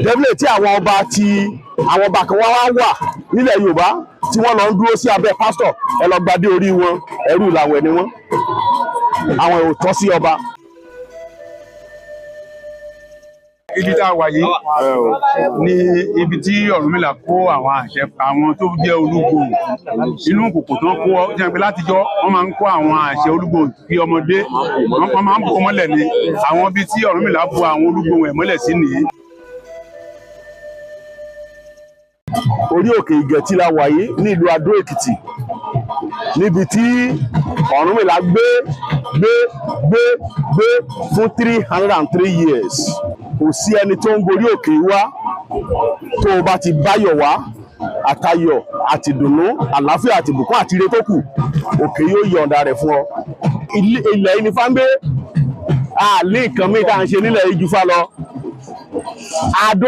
Definitely, tí àwọn ọba, tí àwọn ọba kan wá wá wà nílẹ̀ Yorùbá tí wọ́n lọ ń dúró sí abẹ́ pásítọ̀, ẹ lọ gbadé orí wọn, ẹrú làwẹ̀ ni wọ́n, àwọn ò tọ́ sí ọba. Ibi tá a wà yìí ní ibi tí Ọ̀rúnmìlà kó àwọn àṣẹ àwọn tó jẹ́ olúgbòhùn inú kòkò tán kó jẹ́ pé látijọ́ wọ́n máa ń kó àwọn àṣẹ olúgbòhùn bí ọmọdé, wọ́n máa ń bò mọ́lẹ̀ ni. Àwọn ibi tí Ọ̀rúnmìlà bo àwọn olúgbòhùn ẹ̀ mọ́lẹ̀ sí nìyí. Orí òkè Ìgẹ̀tì la wà yìí ní ìlú Adó Èkìtì, níbi tí Ọ̀rúnmìlà gbé gbé gbé gbé fún 303 years. Kò sí ẹni tó ń gorí òkè wá tó o bá ti báyọ̀ wá, àtayọ̀ àti ìdùnnú, àlàáfíà àti ìbùkún àti ire tó kù, òkè yóò yọ̀ǹda rẹ̀ fún ọ. Ilẹ̀ yìí ni fáńgbé àlè nǹkan mi tá à ń ṣe nílẹ̀ yìí ju fá lọ. Adó.